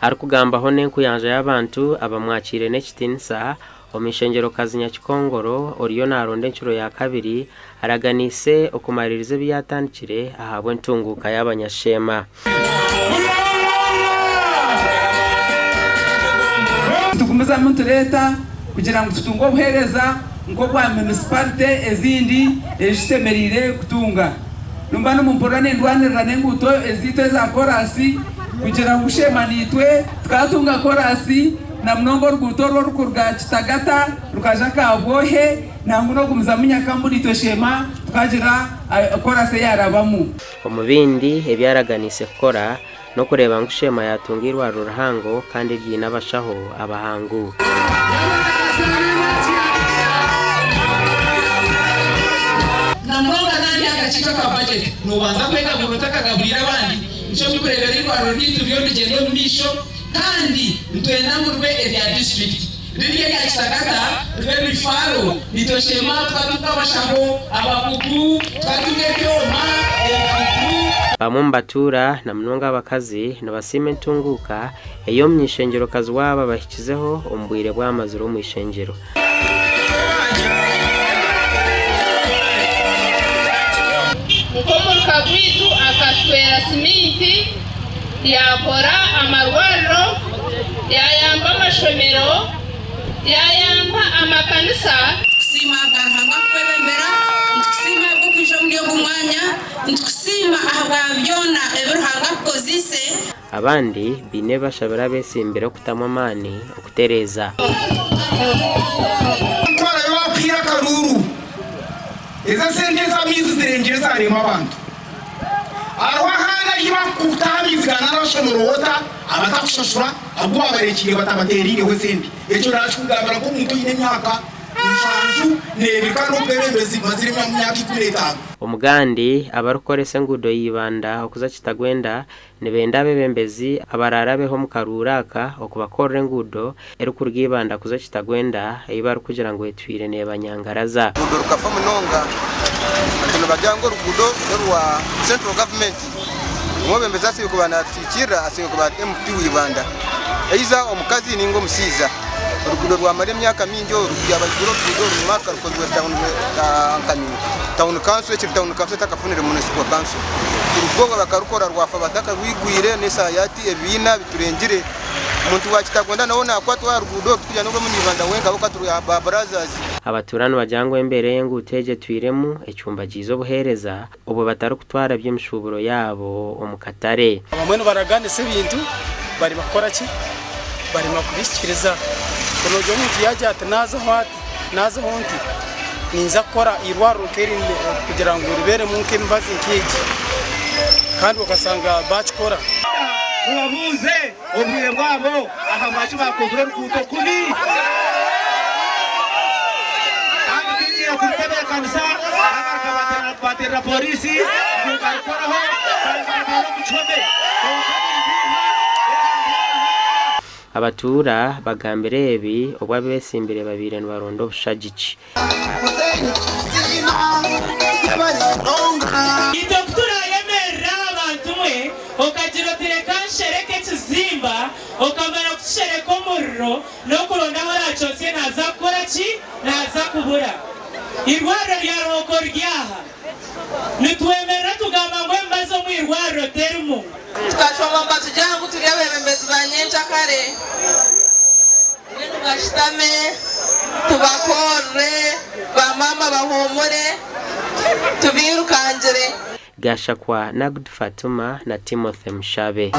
Arikugambaho n'enkuyanja y'abantu abamwakiire n'ekitiinisa, Omuishengyero-kazi Nyakikongoro oriyo naronda encuro ya kabiri araganiise okumariiriza ebi yaatandikire ahabw'entunguuka y'abanyasheema. Nitugumizamu nitureeta kugira ngu tutunge obuheereza nk'obwa munisiparite ezindi ezishemereire kutunga. Nimba nimumpurira nindwanirira n'enguuto ezaitu eza koraasi kugira ngu Sheema naitwe tukatunga koraasi na munonga oruguuto oru orukuruga Kitagata rukaja Kabwohe nangwa n'okugumizamu Nyakambu naitwe Sheema tukagira koraasi eyarabamu. Omu bindi ebi araganiise kukora n'okureeba ngu Sheema yaatunga eirwariro rihango kandi eriine abashaho abahangu. Namunonga nari aha kakiiko aka bajeti, noobanza kwegabura otakagaburiire abandi. Nikyo murikureebera eirwariro ryaitu ririyo nirigyenda omu maisho kandi nitwenda ngu ribe erya disiturikiti. Riri erya Kitagata ribe rifaaro, naitwe Sheema tukatunga abashaho abakugu, tukatunga ebyoma ebikugu. Bamwe omu batuura na munonga abakazi nibasiima entunguuka ei omuny'eishengyerokazi waabo abahikizeho omu bwire bu amazire omu ishengyero. Nk'omuruka gwaitu akatutwera siminti, yaakora amarwariro, yaayamba amashomero, yaayamba amakanisa. Nitukusiima ahabwa Ruhanga kukwebembera, nitukusiima ahabw'okwija omuri ogu mwanya, nitukusiima ahabwa byona ebi Ruhanga akukozeise. Abandi baine ebi bashabire abetsimbire okutamu amaani okutereeza. Ntwara ahi baakuhaire akaruuru. Ezo esente ez'amaizi zirengire zaarema abantu. Hariho ahandi ahi barikutaha amaizi ga National Water abatakushashura agu baabarekiire batabateereireho esente. Ekyo naakikugambira nk'omuntu oine emyaka mushanju n'ebiri kandi obwebembezi mmazire emyaka 15. Omugandi, Abarikukoresa enguudo ya Ibanda okuza Kitagwenda Nibenda abeebembezi abaraarabeho omu karuuru aka okubakorera enguudo erikuruga Ibanda kuza Kitagwenda ei barikugira ngu etwire neebanyangaraza. Oruguudo rukafa munonga hati nibagira ngu oruguudo n'orwa central government. Omwebembezi asemeriire kuba natuhikirira asemeriire kuba ari MP wa Ibanda either omukazi ninga omushaija. Oruguudo rwamara emyaka mingi oru yaaba rugire oruguudo oru mark rukozirwe town council ekiri town council etakafunire municipal council. Kuruga obwo bakarukora rwafa batakarwigwire n'eshaaha y'hati ebiina biturengire. Omuntu wa Kitagwenda nawe nakwatwa aha ruguudo oru tikugira ngu n'orw'omunyibanda wenka hoka turi ba brothers. Abatuura nibagira ngu embeera ey'enguuto egi etwiremu ecumbagiize obuheereza obwo batarikutwara by'emishuuburo yaabo omu katare. Abamwe nibaraganisa ebintu barema kukora ki? Barema kubihikiriza. Ku noogira omuntu yaagira ati naazaho ati, naazaho nti, ninza kukora eirwariro nk'eri kugira ngu ribeeremu nk'emibazi nk'egi kandi okashanga baakikora. Mubabuuze obwire bwabo ahabwaki baakozire oruguuto kubi. Kandi tiingiire kurutebeekanisa, baagaruka baateerera pooriisi ngu nkarukoraho kandi nkaruteera omu kihome. Kwonka biri biiha, reeba ndi aha. Abatuura bagambire ebi obu abetsimbire babaire nibaronda obushagiki. Itwe ku turaayemerera aha bantu mwe, okagira oti reka nshereke ekizimba, okamara kukishereka omuriro n'okuronda ahu oraakyotsye naaza kukora ki? Naaza kubura. Eirwariro rya Ruhooko riri aha. Nitwemerera tugamba ngu emibazi omu irwariro terimu. Tukashoma nibatugira ngu turi abeebembezi ba nyenkyakare. Mbwenu bashutame tubakorere, ba maama bahuumure, tubairukangire. Gashakwa Nagd Fatuma na Timothy Mushabe.